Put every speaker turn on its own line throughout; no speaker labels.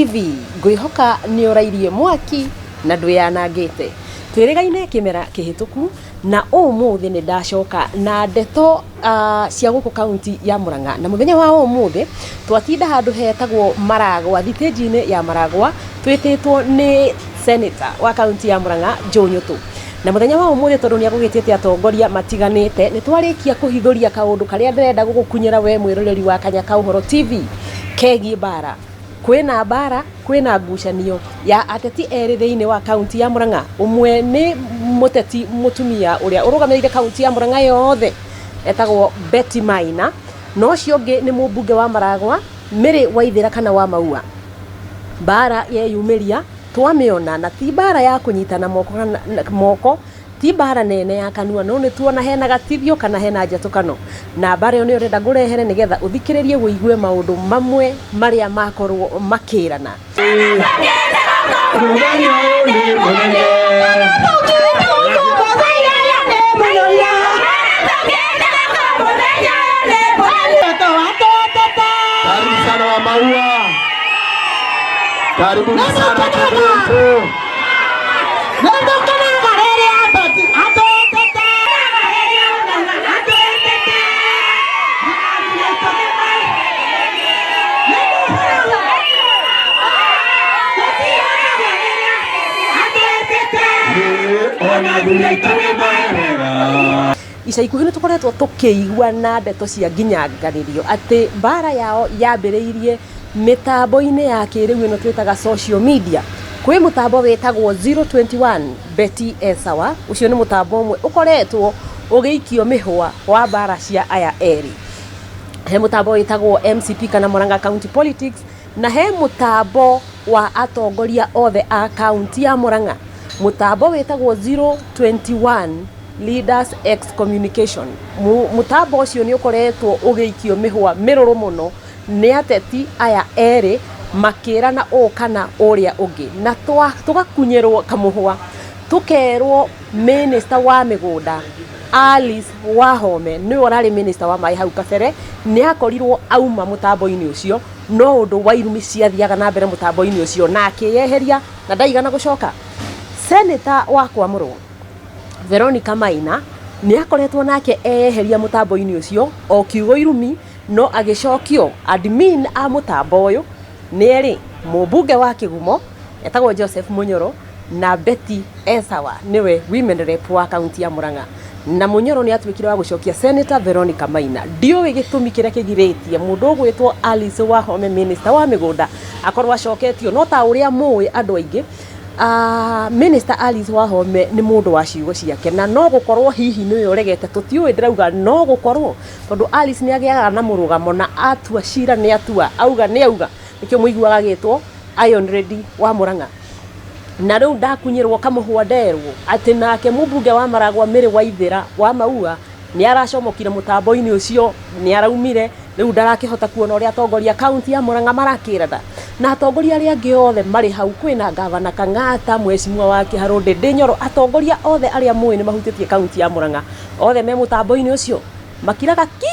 TV ngwĩhoka nĩ ũrairie mwaki na ndwĩyanangĩte. Twĩrĩgaine kĩmera kĩhĩtũku na ũmũthĩ nĩ ndacoka na ndeto cia gũkũ kaunti ya Murang'a. Na mũthenya wa ũmũthĩ twatinda handũ hetagwo Maragwa, thitĩnji-inĩ ya Maragwa, twĩtĩtwo nĩ senator wa kaunti ya Murang'a Joe Nyutu. Na mũthenya wa ũmũthĩ tondũ nĩ agũgĩtĩte atongoria matiganĩte, nĩ twarĩkia kũhithũria kaũndũ karĩa ndĩrenda gũgũkunyĩra we mwĩroreri wa Kanya ka Ũhoro TV kegiĩ mbara. Kwĩna mbara, kwĩna ngucanio ya ateti erĩ thĩinĩ wa kaunti ya Murang'a. Ũmwe nĩ mũteti mũtumia ũrĩa ũrũgamĩrĩire kaunti ya Murang'a yothe etagwo Betty Maina, na ũcio ũngĩ nĩ mũmbunge wa Maragwa Mary Waithera kana wa Maua. Mbara yeyumĩria twamĩona na ti mbara ya kũnyitana moko, moko ti mbara nene ya kanua no nĩ tuona hena gatithio kana hena njatũkano na mbara ĩyo nĩyo ndĩrenda ngũrehere nĩgetha ũthikĩrĩrie ũigue maũndũ mamwe marĩa makorwo makĩrana.
Mũthenya ũyũ nĩ mũnene. Karibu sana wa Maua, karibuni sana Kibuntu.
Ica ikuhĩ nĩ tũkoretwo tũkĩigua na ndeto cia nginyanganĩrio atĩ mbara yao yambĩrĩirie mĩtambo-inĩ ya kĩrĩu ĩno twĩtaga social media. Kwĩ mũtambo wĩtagwo 021 Betty Esawa, ũcio nĩ mũtambo ũmwe ũkoretwo ũgĩikio mĩhũa wa mbara cia aya erĩ. He mũtambo wĩtagwo MCP kana Murang'a County Politics, na he mũtambo wa atongoria othe a kaunti ya Murang'a, mũtambo wĩtagwo 021 Leaders Excommunication. Mũtambo ũcio nĩ ũkoretwo ũgĩikio mĩhũa mĩrũrũ mũno nĩ ateti aya erĩ makĩrana ũũ kana ũrĩa ũngĩ, na tũgakunyĩrwo kamũhũa tũkerwo minister wa mĩgũnda Alice Wahome nĩwe ũrarĩ minister wa maĩ hau kabere nĩ akorirwo auma mũtambo-inĩ ũcio no ũndũ wa irumi ciathiaga na mbere mũtambo-inĩ ũcio na akĩyeheria na ndaigana gũcoka. Senator wa Kwamũrwo Veronica Maina nĩ akoretwo nake eyeheria mũtambo-inĩ ũcio o kiugo irumi no agĩcokio admin a mũtambo ũyũ nĩ erĩ, mũmbunge wa Kĩgumo etagwo Joseph Munyoro na Betty Esawa nĩwe women rep wa kaunti ya Murang'a, na Munyoro nĩ atuĩkire wa gũcokia Senator Veronica Maina. Ndiũĩ gĩtũmi kĩrĩa kĩgirĩtie mũndũ ũgwĩtwo Alice Wahome minister wa mĩgũnda akorwo acoketio, no ta ũrĩa mũĩ andũ aingĩ Minister Alice Wahome nĩ mũndũ wa ciugo ciake na no gũkorwo hihi nĩwe ũregete, tũtiũĩ, ndĩrauga no gũkorwo tondũ Alice nĩ agĩaga na mũrũgamo na atua cira nĩ atua, auga nĩ auga, nĩkĩo mũiguaga agĩtwo Iron Lady wa Murang'a. Na rĩu ndakunyĩrwo kamũhwa nderwo atĩ nake mũmbunge wa Maragwa Mary Waithera wa Maua nĩ aracomokire mũtambo-inĩ ũcio, nĩ araumire, rĩu ndarakĩhota kuona ũrĩa atongoria kaunti ya Murang'a marakĩrana na atongoria arĩa angĩ othe marĩ hau. Kwĩna gavana Kang'ata, mheshimiwa wa Kĩharũ Ndĩndĩ Nyoro, atongoria othe arĩa mũĩ nĩ mahutĩtie kaunti ya Murang'a othe me mũtambo-inĩ ũcio makiraga ki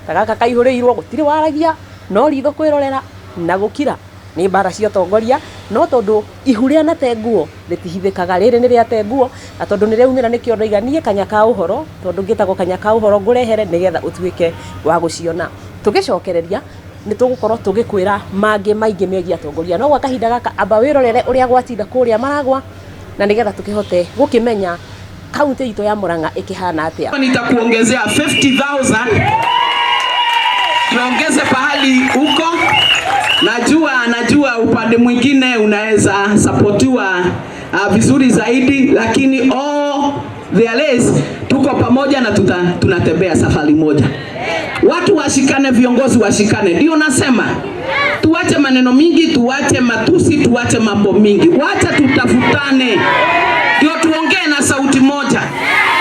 ta gaka kaihũrĩirwo, gũtirĩ waragia no ritho kwĩrorera na gũkira. Nĩ mbara cia atongoria, no tondũ ihu rĩanate nguo rĩtihithĩkaga, rĩrĩ nĩ rĩate nguo na tondũ nĩ rĩaumĩra nĩkĩo ndoiga niĩ Kanya ka Ũhoro, tondũ ngĩtagwo Kanya ka Ũhoro ngũrehere nĩgetha ũtuĩke wa gũciona. Tũgĩcokereria nĩ tũgũkorwo tũgĩkwĩra mangĩ maingĩ megiĩ atongoria, no gwa kahinda gaka amba wĩrorere ũrĩa gwatinda kũrĩa Maragwa na nĩgetha tũkĩhote gũkĩmenya kaunti itũ ya Murang'a ĩkĩhana atĩa.
Nitakuongezea 50,000 tuongeze pahali huko. Najua upande mwingine unaweza sapotiwa vizuri zaidi, lakini all there is, tuko pamoja na tunatembea safari moja. Watu washikane, viongozi washikane. Ndio nasema tuache maneno mingi, tuache matusi, tuache mambo mingi, wacha tutafutane, ndio tuongee na sauti moja.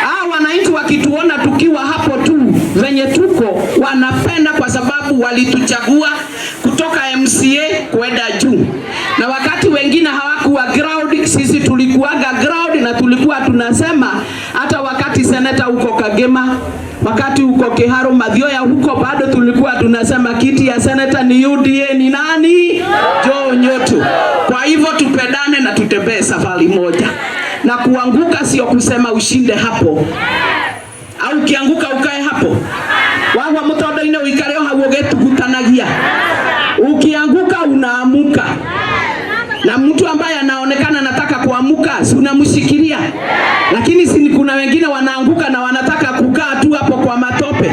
Hawa wananchi wakituona tukiwa hapo tu venye tuko, wanapenda kwa sababu walituchagua kutoka MCA kwenda juu, na wakati wengine hawakuwa ground, sisi tulikuwaga ground na tulikuwa tunasema hata wakati seneta uko Kagera Kagema, wakati uko Kiharu Mathioya huko bado tulikuwa tunasema kiti ya seneta ni UDA ni nani? Joe Nyotu. Kwa hivyo tupendane na tutembee safari moja, na kuanguka sio kusema ushinde hapo au ukianguka ukae hapo wagwa mutondo-inĩ ũikare o hau ũgĩtugutanagia. Ukianguka unaamuka, na mtu ambaye anaonekana anataka kuamuka, si unamshikilia? Lakini si kuna wengine wanaanguka na wanataka kukaa tu hapo kwa matope,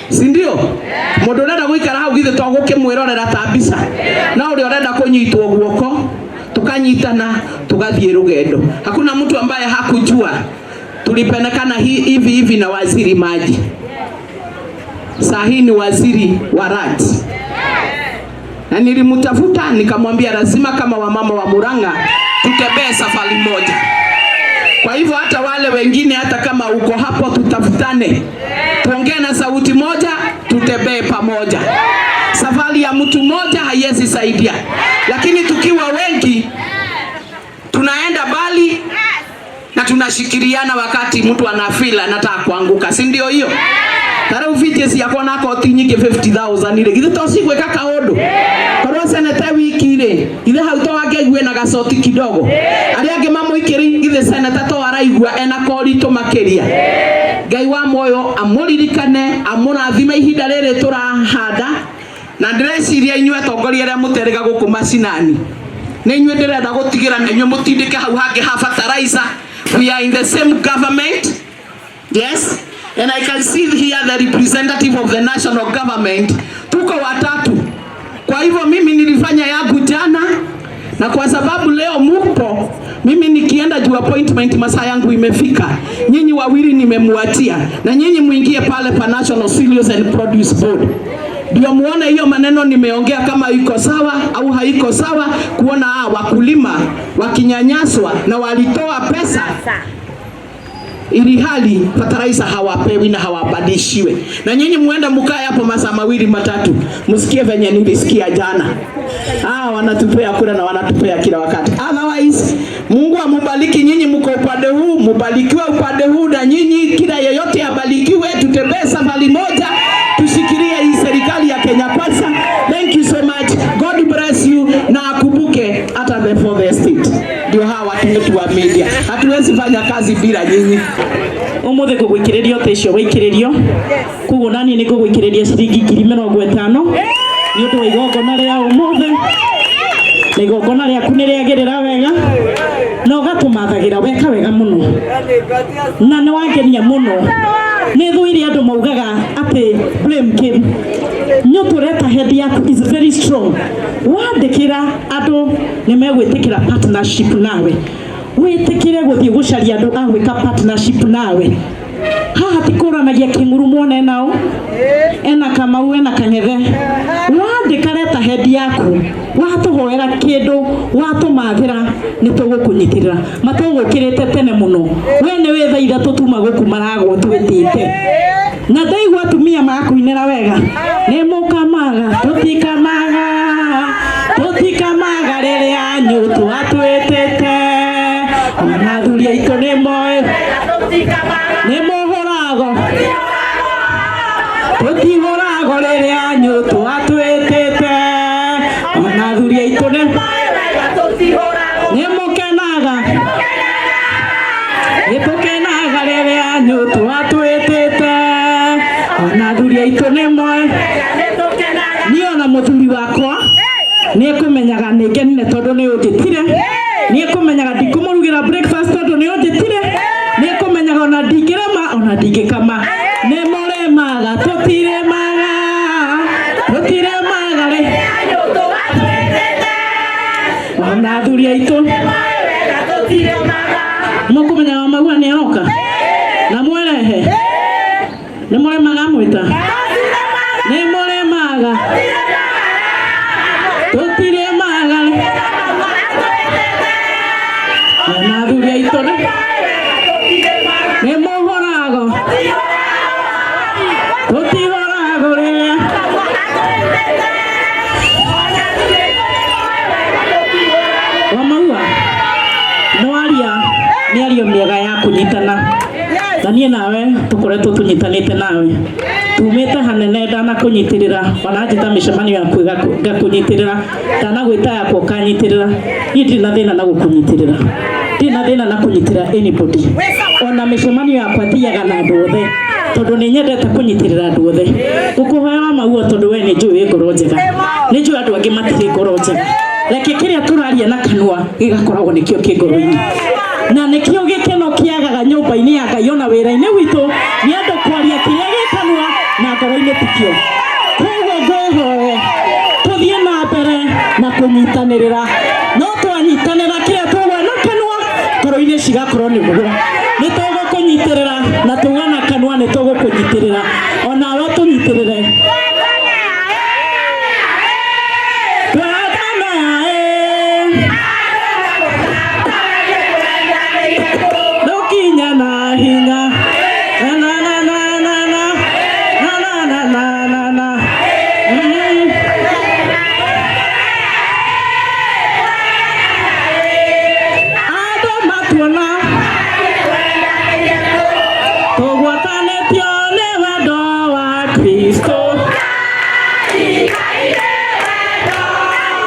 si ndio? Mũndũ ũrenda gũikara hau githĩ to gũkĩmwĩrorera ta mbica, no ũrĩa ũrenda kũnyitwo guoko tukanyitana tugathiĩ rũgendo. Hakuna mtu ambaye hakujua tulipelekana hivi hivi na waziri maji, saa hii ni waziri wa lands, na nilimtafuta nikamwambia lazima kama wamama wa Murang'a tutembee safari moja. Kwa hivyo hata wale wengine, hata kama uko hapo, tutafutane, tuongee na sauti moja, tutembee pamoja. Safari ya mtu mmoja haiwezi saidia, lakini tukiwa wengi tunaenda mbali na tunashikiliana wakati mtu anafeel anataka kuanguka, si ndio hiyo? Ta rĩu bitie ciakwa na koti nyingĩ 50,000 rĩ, githĩ to cigwĩka kaũndũ? Korwo seneta wiki rĩ, githĩ hau to angĩaigua na gacoti kidogo? Arĩa angĩ mamũikĩrĩ, githĩ seneta to araigua ena koritũ makĩria? Ngai wa muoyo amũririkane, amũrathime ihinda rĩrĩ tũrahanda, na ndĩreciria inyuĩ atongoria arĩa mũterĩga gũkũ macinani, nĩ inyuĩ ndĩrenda gũtigĩra na inyuĩ mũtindĩke hau hangĩ ha fertilizer. We are in the same government. Yes, and I can see here the representative of the national government. Tuko watatu. Kwa hivyo mimi nilifanya yangu jana, na kwa sababu leo mupo, mimi nikienda juu appointment masaa yangu imefika. Nyinyi wawili nimemuachia, na nyinyi muingie pale pa National Cereals and Produce Board ndio muone hiyo maneno nimeongea kama iko sawa au haiko sawa, kuona hawa wakulima wakinyanyaswa na walitoa pesa ili hali fertilizer hawapewi na hawabadilishiwe. Na nyinyi muende mkae hapo masaa mawili matatu, msikie venye nilisikia jana. Ah, wanatupea kura na wanatupea kila wakati. Otherwise, Mungu amubariki nyinyi, mko upande huu, mubarikiwe upande huu, na nyinyi kila yeyote abarikiwe, tutembee safari moja, tushikilie hii serikali ya Kenya Kwanza. Thank you so much. God bless you na akumbuke hata the fourth estate. Ndio hawa watu wetu wa media. Hatuwezi fanya kazi bila nyinyi.
Umuthi ngũgũikĩrĩria ta icio waikĩrĩrio, koguo naniĩ nĩ ngũgũikĩrĩria ciringi 50,000 nĩ ũndũ wa igongona rĩa ũmũthĩ, na igongona rĩaku nĩ rĩagĩrĩra wega na ũgatũmathagĩra weka wega mũno na nĩ wangenia mũno. Nĩ thũire andũ maugaga atĩ blame game. Nyũtũ letterhead yaku is very strong. Wandĩkĩra andũ nĩ megwĩtĩkĩra partnership nawe, wĩtĩkĩre gũthiĩ gũcaria andũ a gwĩka partnership nawe. Haha ti kũranagia kĩng'uru muone nao ena Kamau ena Kang'ethe. Wandĩka letterhead yaku, watũhoera kĩndũ, watũmathĩra, nĩ tũgũkũnyitĩrĩra. Matũgũkĩrĩte tene mũno, we nĩ wĩ thaa 3 tuma gũkũ maragwo twĩtĩte, na ndaigua atumia makũinĩra wega, nĩ mũkamaga. Tũtikamaga, tũtikamaga rĩrĩa nyũtũ atwĩtĩte, ona athuri aitũ nĩ moĩ nĩ mũhũrago. Tũtihũrago rĩrĩa nyũtũ atwĩtĩte, ona athuri aitũ nĩ mũkenaga. Nĩ tũkenaga rĩrĩa nyũtũ atwĩtĩte, ona athuri aitũ nĩ moĩ. Niĩ ona mũthuri wakwa nĩ ekũmenyaga nĩ ngenire tondũ nĩ ũnjĩtire, nĩ ekũmenyaga ndikũmũrugĩra breakfast tondũ nĩ ũnjĩtire, nĩ ekũmenyaga ona ndingĩrema ona ndingĩkama. Nĩ mũrĩmaga, tũtirĩmaga, tũtirĩmaga rĩ ona athuri aitũ mũkũmenyaga Wamaua nĩ aroka na mwerehe. Nĩ mũremaga mwĩta, nĩ mũremaga, tũtirĩmaga ona athuri aitũ nĩ mũhũrago. Tũtihũrago rĩrĩa Wamaua nĩ waria mĩario mĩega ya kũnyitana na Niĩ nawe tũkoretwo tũnyitanĩte nawe tumĩte hanene, ndanakũnyitĩrĩra ona njĩta mĩcemanio yaku ngakũnyitĩrĩra, ndanagwĩta yakwa ũkanyitĩrĩra. Niĩ ndirĩ na thĩna na gũkũnyitĩrĩra, ndirĩ na thĩna na kũnyitĩrĩra anybody. Ona mĩcemanio yakwa thiaga na andũ othe tondũ nĩ nyendete kũnyitĩrĩra andũ othe. Ngũkũhoya wa maua tondũ we nĩ njũĩ wĩ ngoro njega, nĩ njũĩ andũ angĩ matirĩ ngoro njega. Reke kĩrĩa tũraria na kanua gĩgakoragwo nĩkĩo kĩ ngoro-inĩ, na nĩkĩo gĩkeno kĩagaga nyũmba-inĩ ya Ngai ona wĩra-inĩ witũ nĩ andũ kwaria kĩrĩa gĩ kanua na ngoro-inĩ tikĩo. Koguo ngwĩhoe tũthiĩ na mbere na kũnyitanĩrĩra, no twanyitanĩra kĩrĩa twaigua na kanua ngoro-inĩ cigakorwo nĩguo. Nĩ tũgũkũnyitĩrĩra na tuga na kanua nĩ tũgũkũnyitĩrĩra, onawe tũnyitĩrĩre. Twendane ĩ, Nũkinya na hinya na na na na na na na na na na na na. Andũ matuona tũgwatanĩtio nĩ wendo wa Kristo.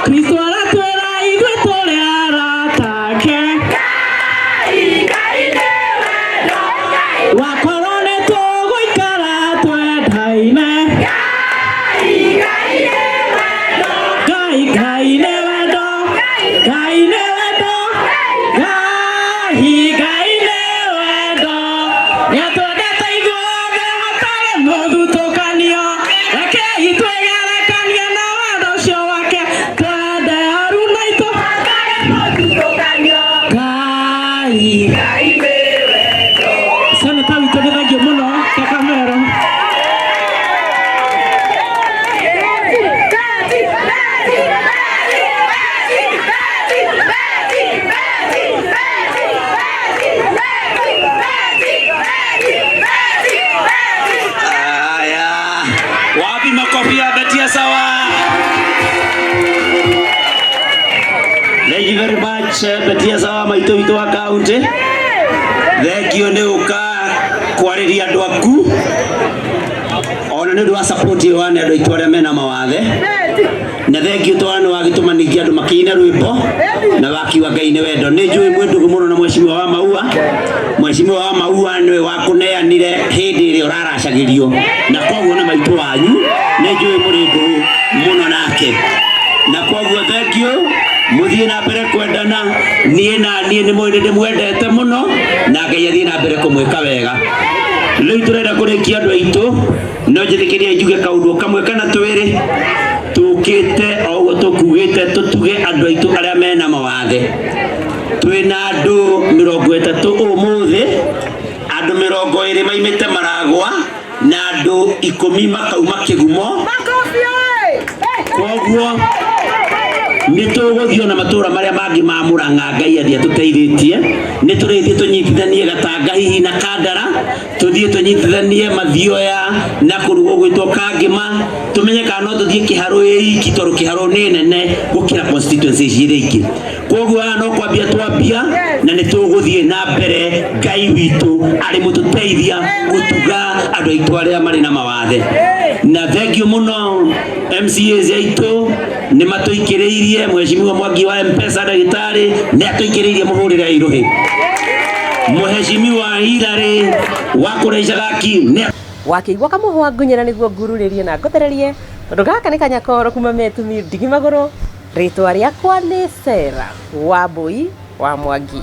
Kristo aratwĩra ithuĩ tũrĩ arata ake. Wakorwo nĩ tũgũikara twendaine. Ngai, Ngai nĩ wendo, Ngai nĩ wendo, Ngai, Ngai nĩ wendo. Nĩatwendete ithuothe hatarĩ mũthutũkanio. Rekei twĩgerekanie na wendo ũcio wake, twende aruna aitũ. Ngai. Seneta witũ nĩ thank you mũno Kakamero.
Haya, wapi makofi ya Betia Sawa? Thank you very much, Betia Sawa maitũ witũ wa county. Thank you nĩ ũka kwarĩria andũ aku ona nĩ ũndũ wa support ĩyo wa nĩ andũ aitũ arĩa mena mawathe, na thank you twana nĩ wagĩtũma ningĩ andũ makĩine rwĩmbo na wakiuga Ngai nĩ wendo. Nĩ njũĩ mwĩ ndũgũ mũno na mheshimiwa wa Maua. Mheshimiwa wa Maua nĩwe wakũneanire hĩndĩ ĩrĩa ũraracagĩrio, na koguo nĩ maitũ wanyu, nĩ njũĩ mũrĩ ndũgũ mũno nake, na koguo thank you. Mũthiĩ na mbere kwendana. Niĩ na niĩ nĩ mũĩ nĩ ndĩmwendete mũno, na Ngai athiĩ na mbere kũmwĩka wega. Rĩu tũrenda kũrĩkia, andũ aitũ, no njĩtĩkĩrie njuge kaũndũ kamwe kana twĩrĩ. Tũkĩte o ũguo tũkugĩte tũtuge andũ aitũ arĩa mena mawathe. Twĩna andũ 30 ũmũthĩ, andũ 20 maimĩte Maragwa na andũ 10 makauma Kĩgumo. Koguo nĩ tũgũthiĩ ona matũra marĩa mangĩ ma Mũrang'a. Ngai athiĩ atũteithĩtie, nĩ tũrĩthiĩ tũnyitithanie Gatanga hihi na Kandara, tũthiĩ tũnyitithanie Mathioya na kũndũ gũgwĩtwo Kangĩma, tũmenye kana no tũthiĩ Kĩharũ ĩ iki, tondũ Kĩharũ nĩ nene gũkĩra constituency ici iria ingĩ. Koguo haha no kwambia twambia, na nĩ tũgũthiĩ na mbere Ngai witũ arĩ mũtũteithia gũtuga andũ aitũ arĩa marĩ na mawathe. Na thank you mũno MCAs aitũ nĩ matũikĩrĩirie. Mheshimiwa Mwangi wa Mpesa ndagĩtarĩ nĩ atũikĩrĩirie, mũhũrĩre irũhĩ. Mheshimiwa Hilary wa kũraica gaki nĩ
Wakĩigua kamũhwa ngunyĩra nĩguo ngururĩrie na ngũthererie, tondũ gaka nĩ kanyakoro kuma metumi ndigi magũrũ. Rĩtwa rĩakwa nĩ Sera Wambui wa Mwangi.